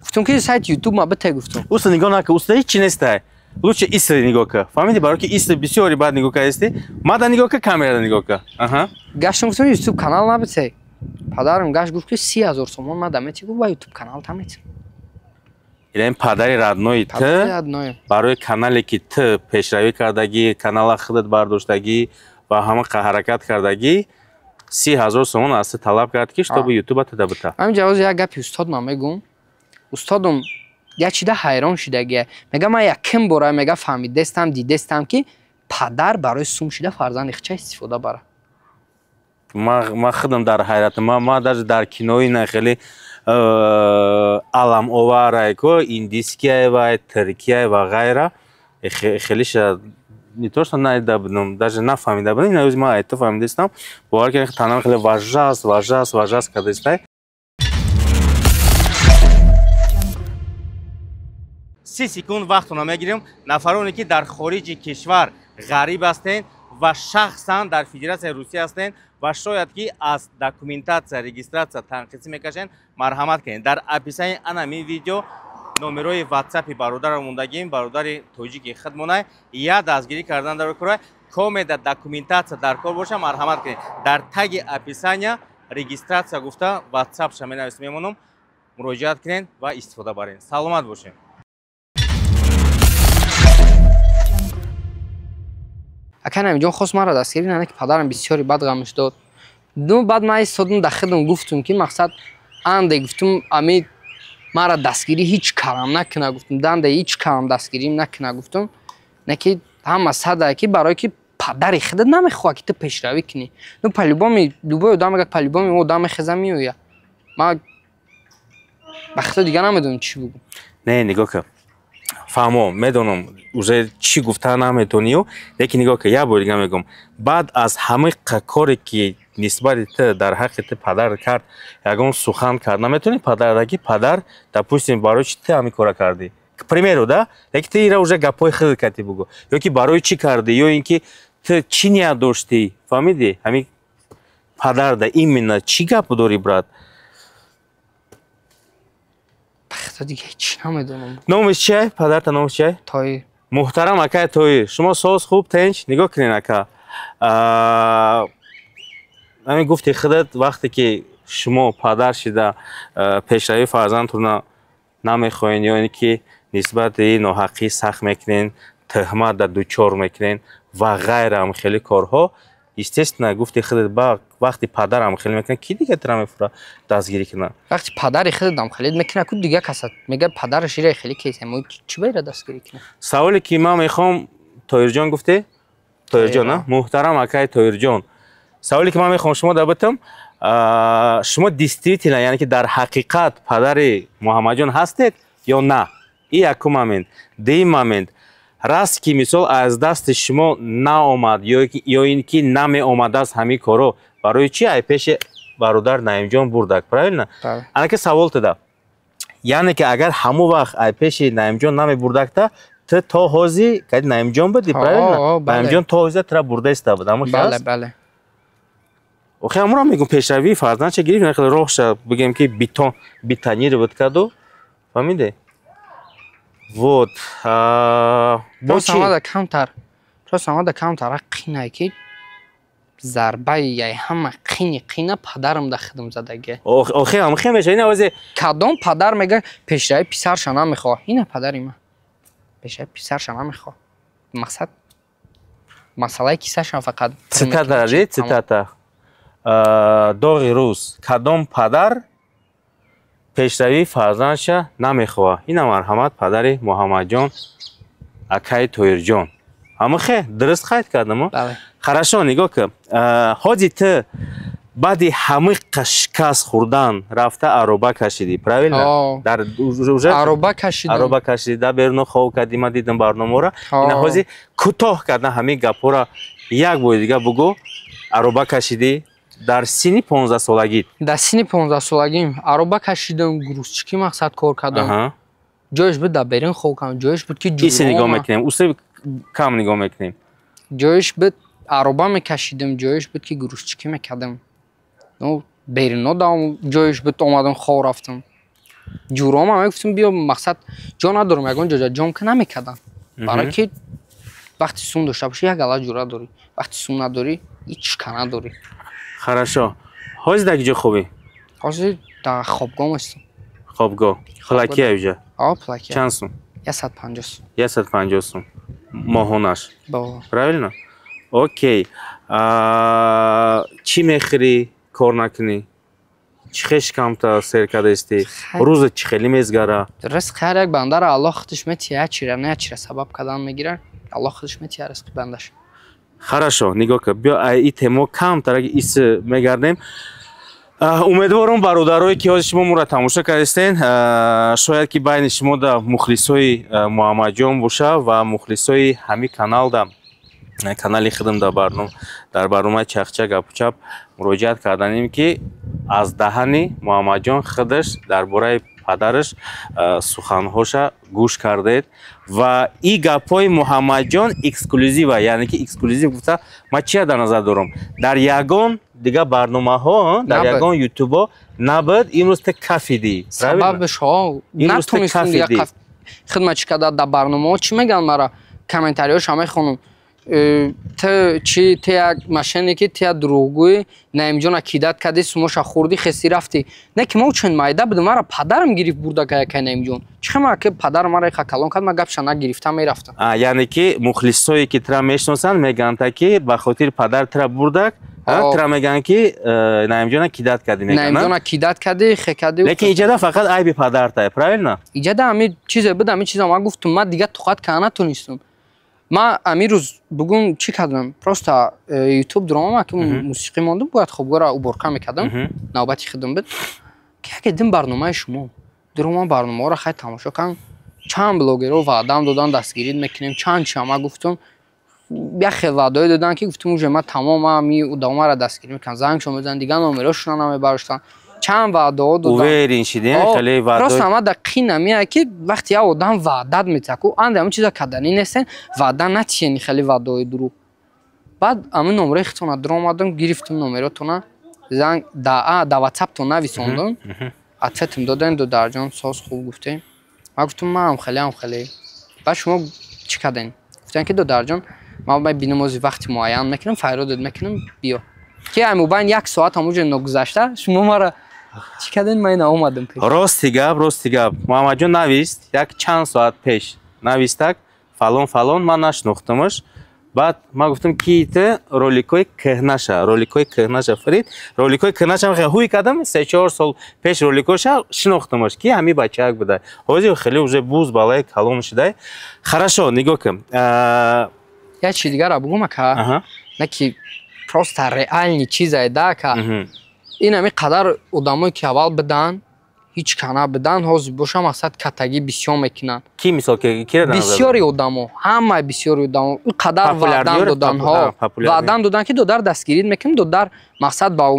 гуфтум, ки сайт ютуб ма бите, гуфтум. Уста нигоҳ накун, уста ҳеҷ чи нестай, лучше истри нигоҳ ка, фаҳмиди? Барои ки истри бисёри баъд нигоҳ кардисти, мада нигоҳ ка, камерада нигоҳ ка. Гаштам, гуфтум, ютуб канал набите. Падарам гашт, гуфт, ки 30 000 сомон мада мети, гуфт, ба ютуб канал тамети. Ин падари родной т барои канале, ки т пешравӣ кардагӣ, канала худат бардоштагӣ ва ҳама ҳаракат кардагӣ, 30 000 сомон аз ту талаб кард, ки чтобы ютуба тада бита. Ҳамин ҷавоз як гапи устод ман мегӯм. Устодум як чида ҳайрон шидагия, мега, ман яким бора, мега, фаҳмидестам, дидестам, ки падар барои сум шида фарзанди хича истифода бара. Ман худам дар ҳайратам. Ма даже дар кинои на хеле аламоварай ко, индийския ва туркия ва ғайра, хелиша не то что надида будам, даже нафаҳмида будам. Ин ман айто фаҳмидастам. Бовар кунед, танам хеле важаст, важаст, важаст кардастай. 30 секунд вақтона мегирем. Нафароне, ки дар хориҷи кишвар ғариб ҳастен ва шахсан дар Федератсияи Русия ҳастен ва шояд ки аз документация, регистрация танқисӣ мекашен, марҳамат кунед. Дар описании анамин видео номерои ватсапи бародарро мондагим, бародари тоҷики худмонай, я дастгирӣ кардан дар кора комеда документация дар кор боша, марҳамат кунед. Дар таги описания регистрация гуфта ватсапша менавис мемонам, муроҷиат кунед ва истифода баред. Саломат бошед. Ака Намиҷон хост маро дастгирӣ нана, ки падарам бисёри бад ғамш дод. Ну баъд ман истодум, дар худам гуфтум, ки мақсад анде, гуфтум, ами мара дастгирӣ ҳеҷ карам накуна, гуфтум, данде ҳеҷ карам дастгирим накуна, гуфтум, не ки ҳама садае, ки барое ки падари худат намехоҳад, ки ту пешравӣ кунӣ. Ну по-любому любой одам мега, по-любому одам мехеза, меоя. Ман ба худо дига намедонам чӣ бугум. Не, нигоҳ кун, фаҳмо, медонам, уже чӣ гуфта наметонию, лекин нигоҳ кун, як бор дига мегӯм: баъд аз ҳамаи коре, ки нисбати ту, дар ҳаққи ту падар кард, ягон сухан кард наметонӣ падарда, ки падар, допустим, барои чӣ ту ҳамин кора кардӣ, к примеру, да? Лекин ту ира уже гапҳои худат кардӣ, бугӯ, ё ки барои чӣ кардӣ, ё ин ки ту чӣ ният доштӣ, фаҳмидӣ? Ҳамин. Падарда именно чӣ гап дорӣ, брат? Бахта дига ҳеч намедонам. Номиш чия? Падарта номиш чия? Тоир. Муҳтарам акай Тоир, шумо соз, хуб, тинч? Нигоҳ кунед, ака. Ҳамин гуфти худат, вақте ки шумо падар шида пешравии фарзандтонро намехоҳед ё ин ки нисбати ноҳаққӣ сахт мекунед, тӯҳмат дар дучор мекунед ва ғайра ҳам хеле корҳо, естественно, гуфти худат, ба вақти падарам хеле мекунад, ки дига тира мефура дастгирӣ кунад? Вақти падари худам хеле мекунад, ку дига каса мега падараш ира хеле кейс, мо чӣ байра дастгирӣ кунад? Саволе ки ман мехоҳам, Тоирҷон гуфте? Тоирҷон, а? Муҳтарам акай Тоирҷон, саволе ки ман мехоҳам шумо да битам, шумо действительно, яъне ки дар ҳақиқат падари Муҳаммадҷон ҳастед ё на? И якум момент. Дуюм момент, раст ки мисол аз дасти шумо наомад ё ин ки намеомадааст ҳамин коро, барои чи ай пеши бародар Наимҷон бурдак, правильно? Ана ки савол туда, яъне ки агар ҳамон вақт ай пеши Наимҷон намебурдакта, ту то ҳози кади Наимҷон будӣ, правильно? Наимҷон то ҳозира тура бурдаиста буд, ҳамон бале, бале. Охи ҳамонро мегӯм, пешравии фарзандша гирифт, нахел роҳша бигем ки бетон бетонировать карду, фаҳмиде? Вот. Просто омада камтар, просто омада камтар қинай ки зарбаи яй ҳама қини қина падарам да хидм задаге. Охи ҳам хе меша ина озе. Кадом падар мега пешрави писарша намехоҳ? Ина падари ман пешрави писарша намехоҳ. Мақсад масъалаи кисашам фақат. Цитата, цитата. Доғи рӯз: кадом падар пешравии фарзандша намехоҳад? Ина марҳамат, падари Муҳаммадҷон, акаи Тоирҷон. Ҳамахе дуруст қайд кардам? Хорошо, нигоҳ ки, ҳози ту баъди ҳамиқа шикаст хӯрдан рафта ароба кашидӣ, правильно? Дар ароба кашидам. Ароба кашидӣ, дар беруно хов кардӣ, ман дидам барномаро. Ина ҳози кӯтоҳ кардан ҳамин гапҳоро як бори дига бугӯ. Ароба кашидӣ дар синни 15-солагӣ. Дар синни 15-солагим ароба кашидам, грузчикӣ мақсад кор кардам. Ҷояш буд дар берин хов кардам, ҷояш буд ки исе нигоҳ мекунем, усе кам нигоҳ мекунем. Ҷояш буд ароба мекашидам, ҷояш буд ки грузчикӣ мекардам. Ну берино ҷояш буд омадам, хов рафтам. Ҷурома мегуфтам, биё, мақсад ҷо надорам ягон ҷо ҷом ка намекардам. Барое ки вақти сум дошта бошӣ, як ала ҷура дорӣ, вақти сум надорӣ, ҳеч ка надорӣ. Хорошо, ҳозир дар ҷо хобӣ? Ҳозир дар хобгоҳ ҳастам. Хобгоҳ пулакия уҷа? Пулакия. Чанд сум? 150 сум. 150 сум моҳонаш, правильно? Окей, чӣ мехӯрӣ, кор накунӣ? Чӣ хел шикамта сер кардаистӣ? Рӯзат чӣ хеле мезгара? Ризқ ҳар як бандара Аллоҳ худаш метиҳад, чира не чира сабаб кардан мегирад, Аллоҳ худаш метиҳад ризқи бандаш. Хорошо, нигоҳ кун, биё и темо камтар ис мегардем. Умедворам, бародарое ки ҳозир шумо моро тамошо кардистен, шояд ки байни шумо да мухлисои Муҳаммадҷон боша ва мухлисои ҳамин каналда, канали худам, дар барномаи Чахча гапучап муроҷиат карданем, ки аз даҳани Муҳаммадҷон худаш дар бораи падараш суханҳоша гӯш кардед. Ва и гапҳои Муҳаммадҷон эксклюзива, яъне ки эксклюзив гуфта ман чия дар назар дорам? Дар ягон дига барномаҳо, дар ягон ютубо набуд. Имрӯз ту кафидӣ. Сабабаш натонистам хидмат чӣ карда. Дар барномаҳо чӣ мегӯянд, мара комментариҳоша мехонам: ту чи, ту як мошенники, ту як дурӯғгӯӣ, Наимҷона кидать кардӣ, сумоша хӯрдӣ, хеси рафтӣ. Не ки ма чун майда будам, мара падарам гирифт бурда каяка Наимҷон. Чӣ ма ки падарам мара иха калон кард, ма гапша нагирифта мерафтам. Яъне ки мухлисое ки тура мешиносанд, мегӯянд, ки ба хотири падар тура бурдак, тура мегӯянд, ки Наимҷона кидать кардӣ. Наимҷона кидать кардӣ, хе кардӣ. Лекин иҷада фақат айби падартай, правильно? Иҷада ҳами чизе буд, ҳами чиза ма гуфтум, ма дига тоқат карда натонистам. Ман ҳамин рӯз бугун чӣ кардам? Просто ютуб дуромам, ки мусиқӣ мондум, бояд хобгоҳро уборка мекардам, навбати худам буд, ки яке дим барномаи шумо дуромам, барномаҳоро хай тамошо кардам. Чанд блогерҳо ваъдам додан, дастгирӣ мекунем, чанд чиа. Ма гуфтум, як хел ваъдаое доданд, ки гуфтум, уже ма тамом, ами удомаро дастгирӣ мекунам. Зангшон мезанам, дигар номерошонро намебароштанд. Чанд ваъдаҳо доданд. Шидин. Просто ама да қина меяд, ки вақте як одам ваъдат метиҳад, ку анде ҳамин чиза карданӣ нестен, ваъда натиҳен, хеле ваъдаҳои дурӯғ. Баъд ҳамин номерои худтона дуромадам, гирифтам номеротона. Занг да WhatsApp-тон нависондум. Ответм додем, додарҷон, соз, хуб гуфтем. Ман гуфтам, ман хеле ам хеле. Баъд шумо чӣ кардем? Гуфтем, ки додарҷон, ман бинам, ози вақти муайян мекунам, файродат мекунам, биё. Ки ай мобайн як соат ҳамуҷо ногузашта, шумо мара чӣ кардем, ман ина омадам пеш. Рости гап, рости гап. Муҳаммадҷон навист, як чанд соат пеш навистак, фалон фалон, ман нашинохтамаш. Баъд ман гуфтам, ки ту роликҳои кӯҳнаша, роликҳои кӯҳнаша фарид, роликҳои кӯҳнаша ҳуй кардам, 3-4 сол пеш роликҳоша шинохтамаш, ки ҳами бачаак буда. Ҳозир хеле уже буз балаи калон шудай. Хорошо, нигоҳ кун. Як чизи дигара бугум, ака, не ки просто реальный чизае да, ака. Ин ҳами қадар одамое ки аввал бидан, ҳеҷ кана бидан, ҳозир боша, мақсад, катагӣ бисёр мекунанд. Ки, мисол, кира? Бисёри одамо, ҳамаи бисёри одамо ин қадар ваъдан додан, ҳо, ваъдан додан, ки додар, дастгирӣ мекунем, додар, мақсад, ба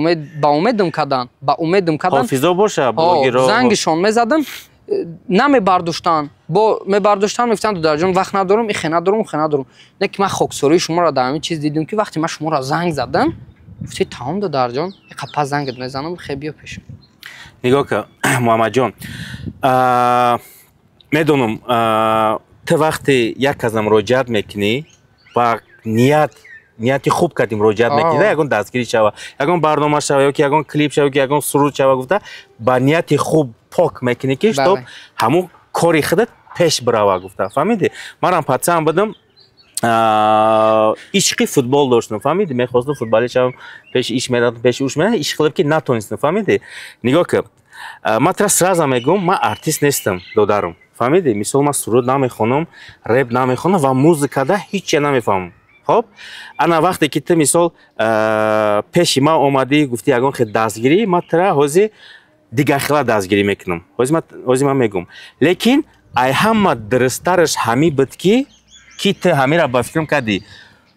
умедам кардан, ба умедам кардан. Ҳофизо боша, блогеро. Зангишон мезадам, намебардоштанд, бо мебардоштанд, мегуфтанд, додарҷон, вақт надорам, ихе надорам, ухе надорам. Не ки ман хоксории шуморо дар ҳамин чиз дидем, ки вақте ман шуморо занг задам, гуфти, тамом, додарҷон, иқа пас зангат мезанам, хе, биё пешам. Нигоҳ кун, Муҳаммадҷон, медонам, ту вақте як каза муроҷиат мекунӣ, ба ният, нияти хуб кардӣ муроҷиат мекунӣ, ягон дастгирӣ шава, ягон барнома шава, ёки ягон клип шава, ёки ягон суруд шава гуфта, ба нияти хуб пок мекунӣ, ки чтоб ҳамун кори худат пеш бирава гуфта, фаҳмидӣ? Манам пацан будам, ишқи футбол доштам, фаҳмидӣ? Мехостам футболист шавам, пеши иш медадам, пеши уш медадам, иш қилиб ки натонистам, фаҳмидӣ? Нигоҳ кун, ман тра сразу мегӯм, ман артист нестам, додарам, фаҳмидӣ? Мисол, ман суруд намехонам, реп намехонам ва музыкада ҳеҷ намефаҳмам. Хоб, ана вақте ки ту, мисол, пеши ман омадӣ, гуфтӣ ягон хел дастгирӣ, ман тра ҳозир дигархела дастгирӣ мекунам. Ҳозир ман мегӯм, лекин ай ҳама дурусттараш ҳамин буд, ки ту ҳамира ба фикрам кардӣ.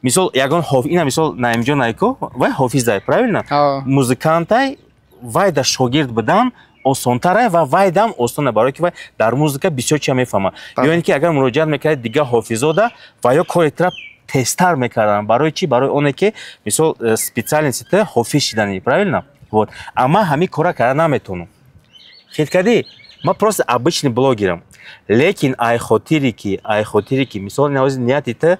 Мисол, ягон ина, мисол, Наимҷон айко, вай ҳофизай, правильно, музыкантай, вай да шогирд будан осонтарай ва вайдам осона, барое ки вай дар музыка бисёр чия мефаҳмад. Ё ин ки агар муроҷиат мекарди дигар ҳофизода, ва ё кори тра тезтар мекарданд. Барои чӣ? Барои оне ки, мисол, специальности ту ҳофиз шиданӣ, правильно? Вот, а ман ҳамин кора карда наметавонам, хит кардӣ? Ман просто обычный блогерам. Лекин ай хотире ки, мисол, навози нияти ту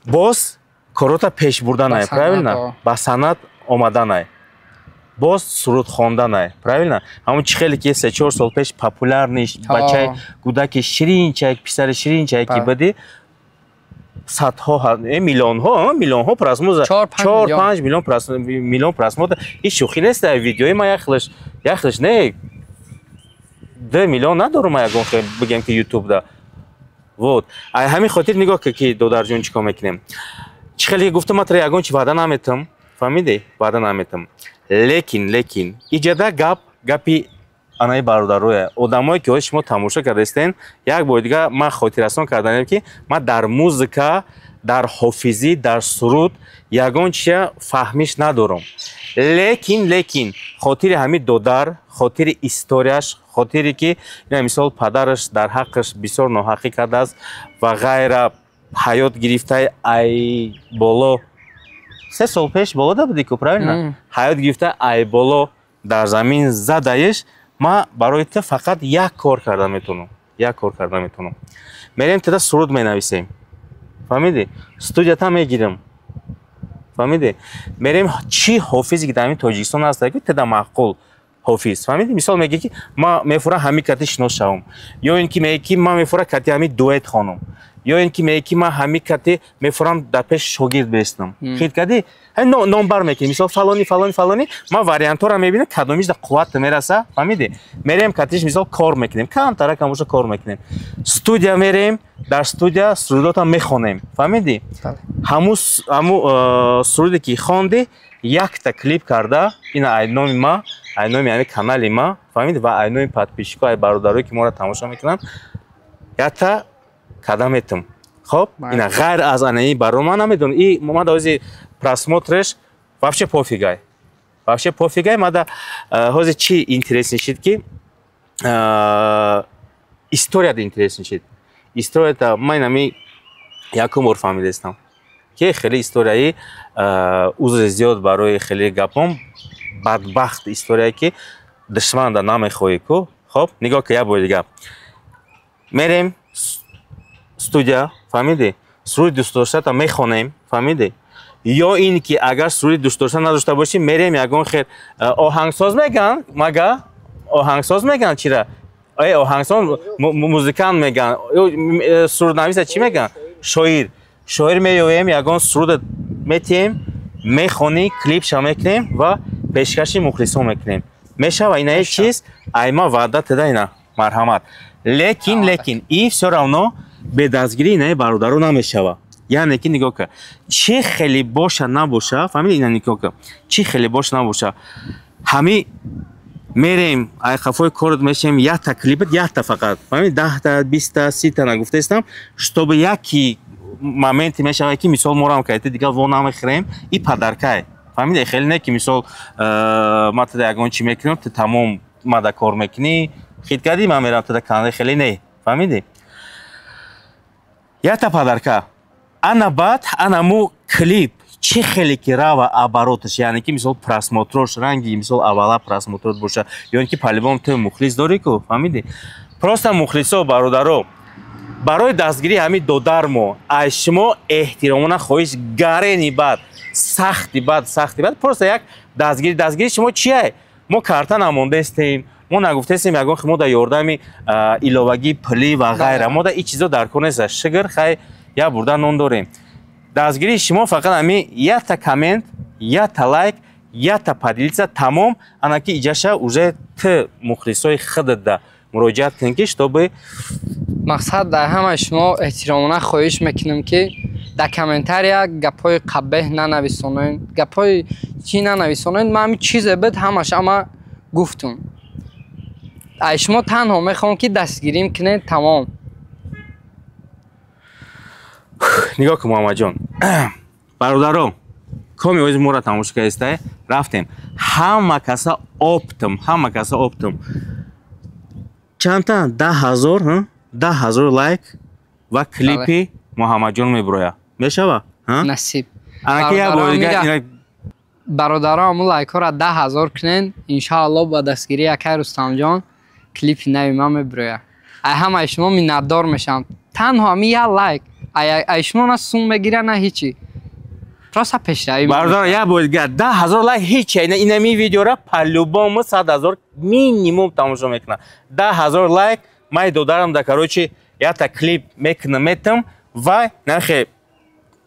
боз корота пеш бурданай, правильно, ба санъат омаданай, боз суруд хонданай, правильно? Ҳамон чӣ хеле ки 3-4 сол пеш популярный бачаи гудаки ширинчак, писари ширинчак ки будӣ, садҳо, миллионҳо, миллионҳо просмотр, 4-5 миллион, миллион просмотр, ҳеҷ шӯхӣ нест. Видеои ман яхлаш, яхлаш не, 2 миллион надорум, ягон бигем ки ютубда. Вот, ай ҳамин хотир нигоҳ ки, ки додарҷон, чӣ кор мекунем. Чӣ хеле гуфтам, ман тра ягон чи ваъда наметам, фаҳмидӣ? Ваъда наметам, лекин иҷада гап гапи анаи бародароя, одамое ки ҳози шумо тамошо кардаистен, як бори дигар ман хотиррасон карданем, ки ман дар музыка, дар ҳофизӣ, дар суруд ягон чия фаҳмиш надорам, лекин хотири ҳамин додар, хотири историяш, хотире ки, мисол, падараш дар ҳаққаш бисёр ноҳақӣ кардааст ва ғайра, ҳаёт гирифтаи ай боло, 3 сол пеш болода будӣ ку, правильно? Ҳаёт гирифта ай боло дар замин задаеш. Ман барои ту фақат як кор карда метавонам, як кор карда метавонам. Мерем, туда суруд менависем, фаҳмидӣ? Студията мегирам, фаҳмидӣ? Мерем, чӣ ҳофизе ки дар ҳамин Тоҷикистон ҳаста, ки туда маъқул ҳофиз, фаҳмидӣ? Мисол, мегӯӣ, ки ман мефурам ҳамин кати шинос шавам, ё ин ки мегӯӣ, ки ман мефурам кати ҳамин дуэт хонам, ё ин ки мегӯӣ, ки ман ҳамин кати мефурам дар пеши шогирд бестам. Хит кардӣ? Номбар мекунӣ, мисол, фалони, фалони, фалони. Ман вариантҳоро мебинам, кадомиш дар қувват мераса, фаҳмидӣ? Мерем, катиш, мисол, кор мекунем, камтара камоша кор мекунем, студия мерем, дар студия сурудотам мехонем, фаҳмидӣ? Ҳаму суруде ки хондӣ, якта клип карда, ина ай номи ма, ай номи ҳами канали ма, фаҳмидӣ, ва ай номи подписчико, ай бародарое ки моро тамошо мекунанд, якта када метум. Хоб, ина ғайр аз анаи барои ман намедонам, и ман ҳози просмотреш вообще пофигай, вообще пофигай. Мада ҳози чӣ интересный шид, ки историяда интересный шид. Историята ман инами якум бор фаҳмидаистам. Ки хеле историяи узри зиёд барои хеле гапом, бадбахт история, ки душманда намехоҳӣ ку. Хоб, нигоҳ ки, як бори дига мерем студия, фаҳмидӣ? Суруди дӯстдоштата мехонем, фаҳмидӣ? Ё ин ки агар суруди дӯстдошта надошта бошӣ, мерем ягон хел оҳангсоз меган, мага оҳангсоз меган, чира, оҳангсоз, музикант меган, суруднависа чӣ меган, шоир, шоир меёвем, ягон суруда метиҳем, мехонӣ, клипша мекунем ва пешкаши мухлисон мекунем. Мешава инаи чиз? Айма ваъда теда, ина марҳамат. Лекин и всё равно бедастгирӣ инаи бародаро намешава. Яъне ки нигоҳ кар, чӣ хеле боша набоша, фаҳмиди? Ина нигоҳ кар, чӣ хеле боша набоша, ҳами мерем, ай қафои корот мешем, якта клипат, якта фақат, фаҳмиди? 10та, 20та, 30та нагуфтаистам, чтобы яки моменте мешавад, ки мисол морам кайти дигар во намехӯрем, и подаркай, фаҳмиди? Хеле не ки мисол ма тада ягон чӣ мекунам, ту тамом мада кор мекунӣ, хит кардӣ, ман мерам тада канда, хеле не, фаҳмиди? Якта подарка. Ана баъд анаму клип чӣ хеле ки рава обороташ, яъне ки мисол просмотрош ранги мисол аввала просмотрот боша, ё ин ки по-любому ту мухлис дорӣ ку, фаҳмидӣ? Просто мухлисо, бародаро, барои дастгирии ҳамин додармо аз шумо эҳтиромона хоҳиш, гарени бад, сахти бад, сахти бад, просто як дастгирӣ. Дастгирии шумо чие? Мо карта намондаистем, мо нагуфтаистем ягон мо дар ёрдами иловагии пулӣ ва ғайра, мо дар ин чизо дар кор нест. Шукр, хай, як бурда нон дорем. Дастгирии шумо фақат ҳамин якта коммент, якта лайк, якта поделиться, тамом. Ана ки иҷаша уже т мухлисои худатда муроҷиат кунем, ки чтобы Мақсад, дар ҳамаи шумо эҳтиромона хоҳиш мекунем, ки дар комментария гапҳои қабеҳ нанависонед, гапҳои чӣ нанависонед. Ман ҳамин чизе буд, ҳамаш ама гуфтум. Ай шумо танҳо мехоҳам, ки дастгирим кунед, тамом. Нигоҳ кун, Муҳаммадҷон, бародаро, коми ози моро тамошо кардистай, рафтем ҳама каса оптом, ҳама каса оптом, чандта, 10 000, 10 000 лайк ва клипи Муҳаммадҷон мебурояд. Мешава? Насиб. Анаки як бори дигар. Бародаро, ҳамун лайкҳоро 10 000 кунен, иншоалло ба дастгирии акай Рустамҷон клипи нави ман мебурояд. Ай ҳамаи шумо миннатдор мешавам. Танҳо ҳамин як лайк ай шумо на сум мегира, на ҳичи, просто пешравӣ. Бародар, як бори дигар, 10 000 лайк ҳичи. Инами видеора по-любому 100 000 минимум тамошо мекунад. 10 000 лайк май додарам да, короче, якта клип мекунам, метам ва нахе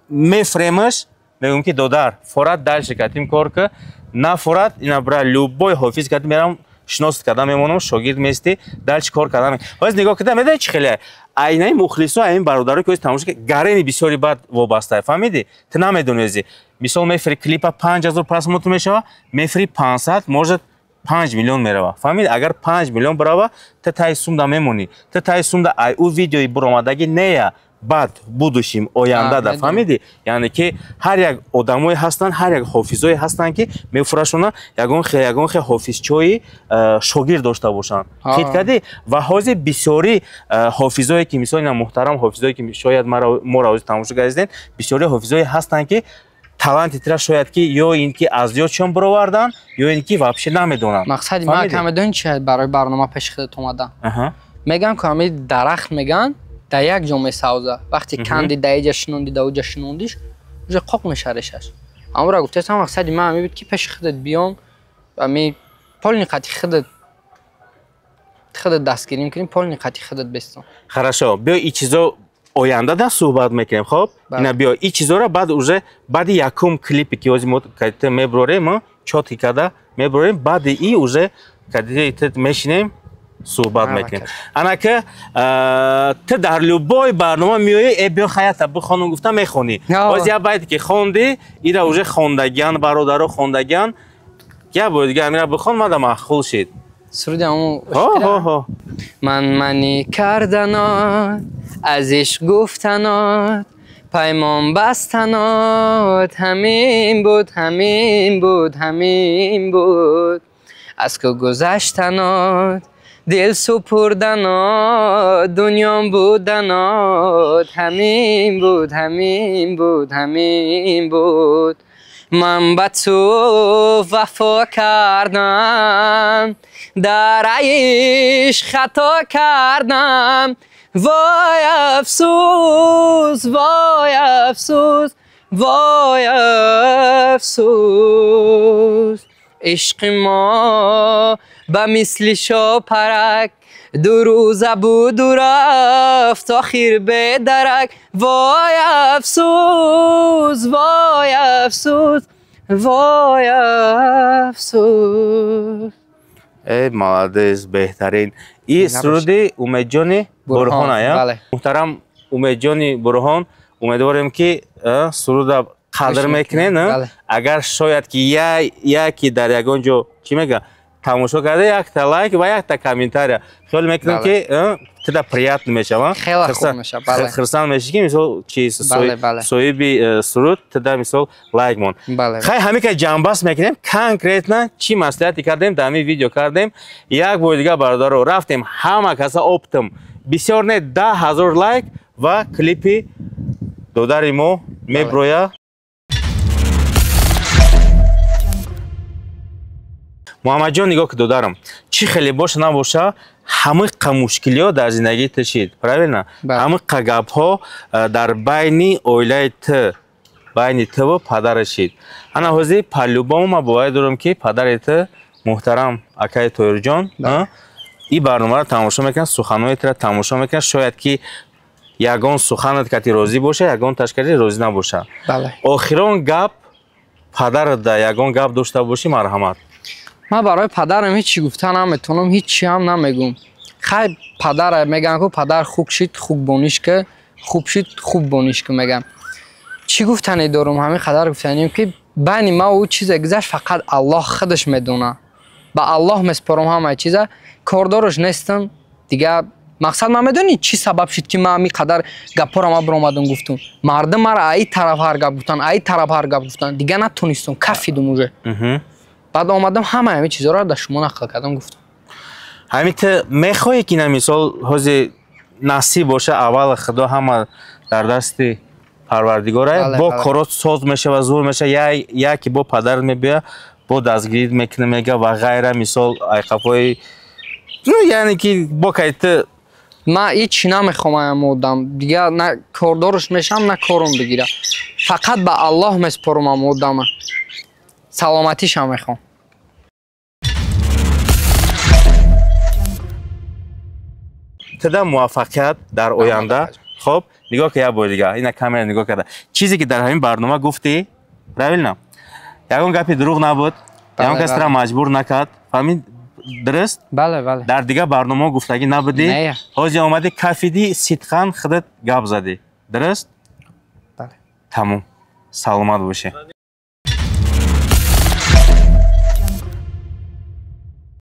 мефремаш, мегӯм, ки додар форат, дальше катим кор ка, на форат, ина бра, любой ҳофиз катим мерам, шинос карда мемонам, шогирд местӣ, дальше кор карда. Ҳоз нигоҳ кида, медонӣ чӣ хеле айнаи мухлисо, айн бародаро, ки тамошо гарени бисёри бад вобаста, фаҳмидӣ? Ту намедонези, мисол мефири клипа, 5000 просмотр мешава, мефири 500, может, 5 миллион мерава, фаҳмидӣ? Агар 5 миллион барава, ту таи сумда мемонӣ, ту таи сумда ай ӯ видеои буромадагӣ нея, баъд будущим, ояндада, фаҳмидӣ? Яъне ки ҳар як одамое ҳастанд, ҳар як ҳофизое ҳастанд, ки мефурашона ягон хе ҳофизчои шогирд дошта бошанд, хит кардӣ? Ва ҳозир бисёри ҳофизое ки мисол ина муҳтарам ҳофизое ки шояд моро ҳозир тамошо кардед, бисёри ҳофизое ҳастанд, ки таланти тира шояд ки ё ин ки аз ёдшон баровардан, ё ин ки вообще намедонанд. Мақсади ман кам медонӣ чи барои барнома пеши худат омада мегӯям, ки ҳамин дарахт мегӯянд дар як ҷо месавза, вақте канди дар иҷа шинонди, дар уҷа шинондиш, уже қоқ меша решаш. Амора гуфтаистам, мақсади ман ҳамин буд, ки пеши худат биём, ами полный қати худат дастгирим кунем, полный қати худат бестам. Хорошо, биё, и чизо оянда да суҳбат мекунем. Хоб, ина биё, и чизоро баъд, уже баъди якум клипе ки ҳозир мо мебурорем, чётко карда мебурорем, баъди и уже мешинем, суҳбат мекунем. Ана ки ту дар любой барнома меоӣ, э, биё, хаята бихонум гуфта мехонӣ. Боз як байте ки хонди, ира уже хондагиан, бародаро хондагиан, як бори дига амира бихон, мада маъқул шид. Суруди ҳамун ман манӣ карданот, аз ишқ гуфтанот, паймон бастанот, ҳамин буд, ҳамин буд, ҳамин буд. Аз ку гузаштанот. Дил супурданот, дунём буданот, ҳамин буд, ҳамин буд, ҳамин буд. Ман ба ту вафо кардам, дар ишқ хато кардам. Вой афсӯс, вой афсӯс, вой афсӯс. Ишқи мо ба мисли шопарак ду рӯза буду рафт, охир бедарак. Вой афсӯс, вой афсӯс, вой афсӯс. Э, молодец, беҳтарин. И суруди Умедҷони Бурҳон ая? Муҳтарам Умедҷони Бурҳон, умедворем ки суруда қадр мекунед. Агар шояд ки яке дар ягон ҷо чӣ мега тамошо карда, якта лайк ва якта комментария. Хиёл мекунам ки тида приятно мешава. Хеле хуб мешава, бале. Хурсанд мешӣ ки мисол чи соҳиби суруд тида мисол лайк мон. Хай ҳамин ка ҷамъбаст мекунем, конкретно чӣ маслиҳате кардем, дар ҳамин видео кардем. Як бори дигар бародаро рафтем, ҳама каса оптом. Бисёр не 10 000 лайк ва клипи додари мо меброя. Муҳаммадҷон, нигоҳ ки додарам, чӣ хеле боша набоша, ҳамиқа мушкилиҳо дар зиндагии ту шид, правильно? Ҳамиқа гапҳо дар байни оилаи ту, байни туву падара шид. Ана ҳозир по-любому ман боварӣ дорам ки падари ту муҳтарам акаи Тоирҷон ин барномаро тамошо мекунад, суханҳои туро тамошо мекунад, шояд ки ягон суханат кати розӣ боша, ягон ташкати розӣ набоша. Охирон гап падарат да ягон гап дошта бошӣ, марҳамат. Ман барои падарам ҳеҷ чӣ гуфта наметавонам, ҳеҷ чӣ ҳам намегӯм. Хай падара мегӯям ку падар хуб шид, хуб бониш ки, хуб шид, хуб бониш ки мегӯям. Чӣ гуфтанӣ дорум? Ҳамин қадар гуфтанем ки байни ма ӯ чизе гузашт, фақат Аллоҳ худаш медонад. Ба Аллоҳ месупорам ҳамаи чиза, кордораш нестам. Дигар мақсад ман медонӣ чӣ сабаб шуд ки ман ҳамин қадар гапҳоро ман баромадам гуфтум. Мардум мара аи тараф ҳар гап гуфтанд, аи тараф ҳар гап гуфтанд. Дигар натонистам, кафидум уже. Баъд омадам ҳамаи ҳамин чизҳоро дар шумо нақл кардам, гуфтам. Ҳамин ту мехоҳӣ ки на мисол ҳозир насиб боша, аввал Худо ҳама дар дасти Парвардигора, бо корот соз мешава, зур мешава, яке бо падар мебия, бо дастгирӣ мекунад, мега ва ғайра, мисол айқафҳои, ну яъне ки бо кай ту ман ҳеҷ чӣ намехоҳам аям одам, дигар на кордораш мешавам, на корум бигира. Фақат ба Аллоҳ месупорам ам одама. Саломатишам мехоҳам. Туда муваффақият дар оянда. Хоб, нигоҳ ка як бори дигар, ина камера нигоҳ карда. Чизе ки дар ҳамин барнома гуфтӣ, правильно? Ягон гапи дурӯғ набуд, ягон кас тура маҷбур накард, фаҳмид? Дуруст? Бале, бале. Дар дигар барномаҳо гуфтагӣ набудӣ? Ҳозир омадӣ, кафидӣ, сидқан худат гап задӣ. Дуруст? Бале. Тамом. Саломат бошӣ.